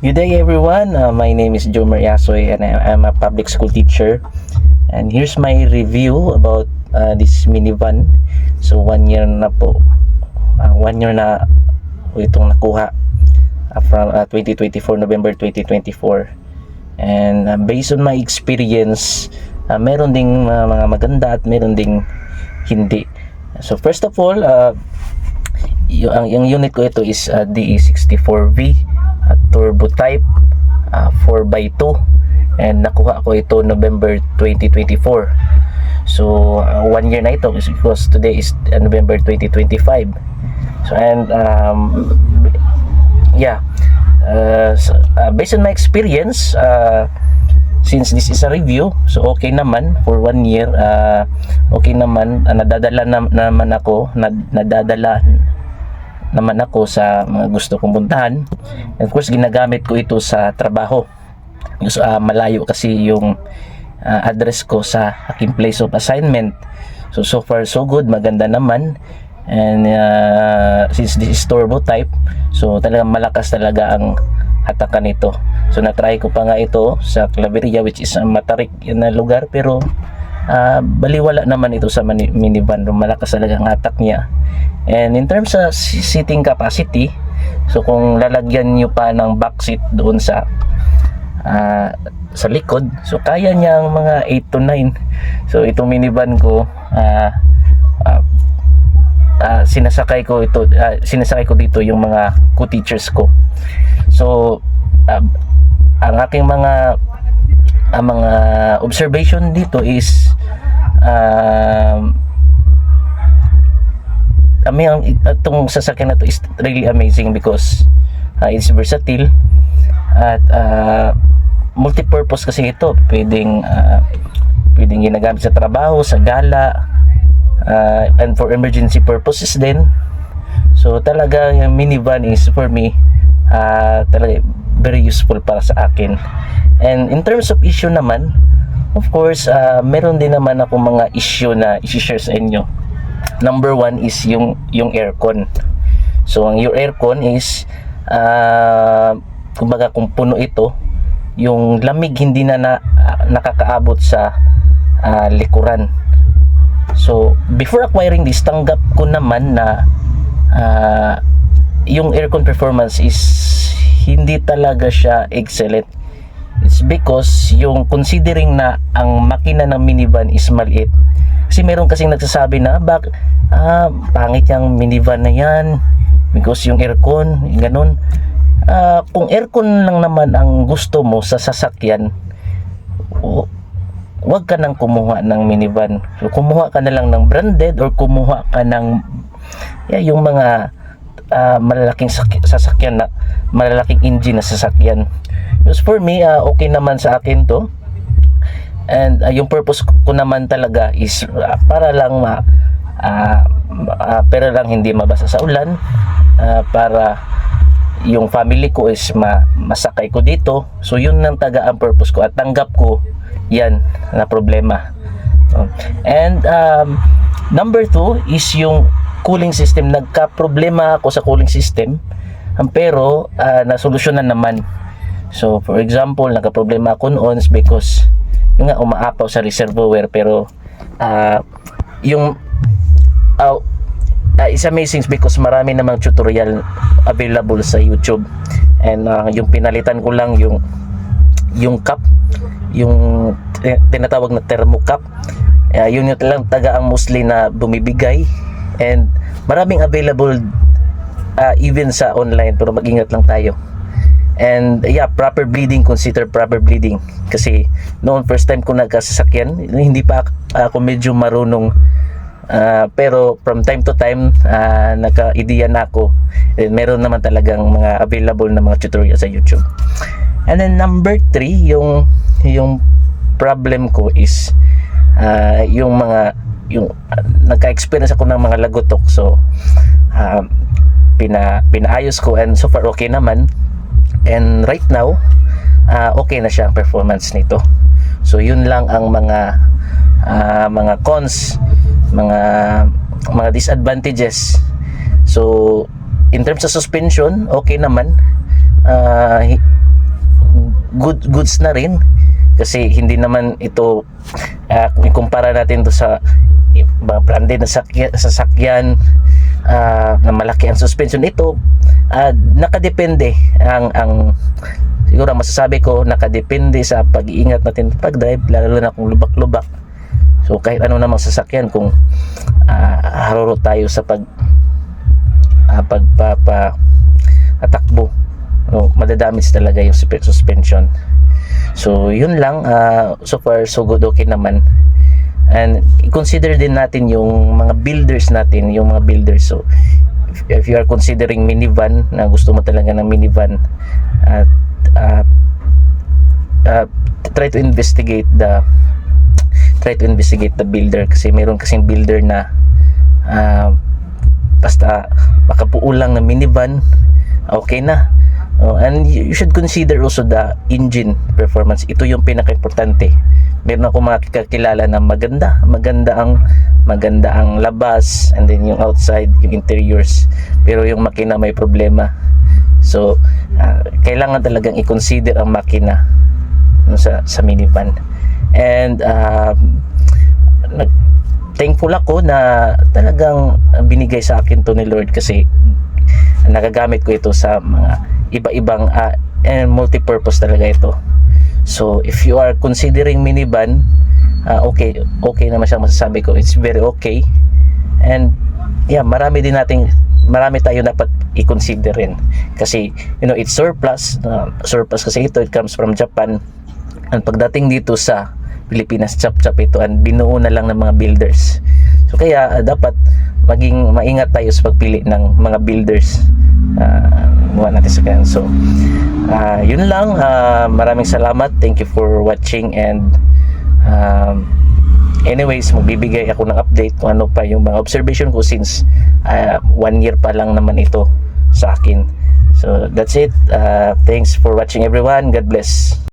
Good day everyone, my name is Joe Mariasoy and I'm a public school teacher, and here's my review about this minivan. So 1 year na po, 1 year na po itong nakuha from 2024, November 2024, and based on my experience, meron ding mga maganda at meron ding hindi. So first of all, yung unit ko ito is DE64V turbo type, 4x2, and nakuha ko ito November 2024. So 1 year na ito because today is November 2025. So and based on my experience, since this is a review, so okay naman for 1 year. Okay naman, nadadala naman ako sa mga gusto kong puntahan. And of course, ginagamit ko ito sa trabaho. So, malayo kasi yung address ko sa aking place of assignment. So far so good, maganda naman. And since this is turbo type, so talagang malakas talaga ang hatakan nito. So na-try ko pa nga ito sa Claveria, which is matarik na lugar, pero baliwala naman ito sa minivan. Malakas talaga ang hatak niya. And in terms of seating capacity, so kung lalagyan nyo pa ng back seat doon sa likod, so kaya niya ang mga 8 to 9. So itong minivan ko, sinasakay ko dito yung mga co-teachers ko. So ang aking mga observation dito is itong sasakyan na to is really amazing because it's versatile at multi-purpose kasi ito. Pwedeng ginagamit sa trabaho, sa gala, and for emergency purposes din. So talaga yung minivan is for me talaga very useful para sa akin. And in terms of issue naman, of course, meron din naman ako mga issue na i-share sa inyo. Number 1 is yung aircon. So yung aircon is kumbaga kung puno ito, yung lamig hindi na nakakaabot sa likuran. So before acquiring this, tanggap ko naman na yung aircon performance is hindi talaga siya excellent. It's because yung considering na ang makina ng minivan is maliit. Kasi meron kasing nagsasabi na pangit yung minivan na yan because yung aircon, ganun. Kung aircon lang naman ang gusto mo sa sasakyan, wag ka nang kumuha ng minivan. So kumuha ka na lang ng branded or kumuha ka ng yung mga malalaking sasakyan na malalaking engine na sasakyan. Because for me, okay naman sa akin to. And yung purpose ko naman talaga is para lang hindi mabasa sa ulan, para yung family ko is masakay ko dito. So yun ang ang purpose ko at tanggap ko yan na problema. And number 2 is yung cooling system. Nagka-problema ako sa cooling system, pero nasolusyonan naman. So for example, nagka-problema ako noon because yung nga umaapaw sa reservoir, pero it's amazing because marami namang tutorial available sa YouTube. And yung pinalitan ko lang yung cup, yung tinatawag na thermo cup. Yun yung lang ang mostly na bumibigay, and maraming available even sa online, pero mag-ingat lang tayo. And proper bleeding, consider proper bleeding. Kasi noon first time ko nagkasasakyan, hindi pa ako medyo marunong, pero from time to time naka-ideya na ako. And meron naman talagang mga available na mga tutorial sa YouTube. And then number 3, yung problem ko is yung nagka-experience ako ng mga lagotok. So pinaayos ko and so far okay naman. And right now, okay na siya ang performance nito. So yun lang ang mga cons, mga disadvantages. So in terms of suspension, okay naman. goods na rin, kasi hindi naman ito kung ikumpara natin to sa mga branded na sasakyan na malaki ang suspension, ito nakadepende ang siguro masasabi ko, nakadepende sa pag-iingat natin pag-drive, lalo na kung lubak-lubak. So kahit ano namang sasakyan, kung haruro tayo sa pagpapatakbo, madadamage talaga yung suspension. So yun lang, so far so good, okay naman. And i-consider din natin yung mga builders natin, yung mga builders. So if you are considering minivan, na gusto mo talaga ng minivan, try to investigate the builder, kasi meron kasing builder na basta makabuo lang ng minivan, okay na. And you should consider also the engine performance. Ito yung pinaka-importante. Meron ako mga kakilala na maganda ang labas, and then yung outside, yung interiors, pero yung makina may problema. So kailangan talagang i-consider ang makina sa minivan. And thankful ako na talagang binigay sa akin to ni Lord, kasi nagagamit ko ito sa mga iba-ibang and multi-purpose talaga ito. So if you are considering minivan, okay naman siya, masasabi ko it's very okay. And yeah, marami tayo dapat i-consider rin, kasi it's surplus kasi ito, it comes from Japan. And pagdating dito sa Pilipinas, chap-chap ito, and binuo na lang ng mga builders. So kaya dapat maging maingat tayo sa pagpili ng mga builders natin sa kanya. So yun lang, maraming salamat, thank you for watching. And anyways, magbibigay ako ng update kung ano pa yung mga observation ko, since 1 year pa lang naman ito sa akin. So that's it. Thanks for watching everyone. God bless.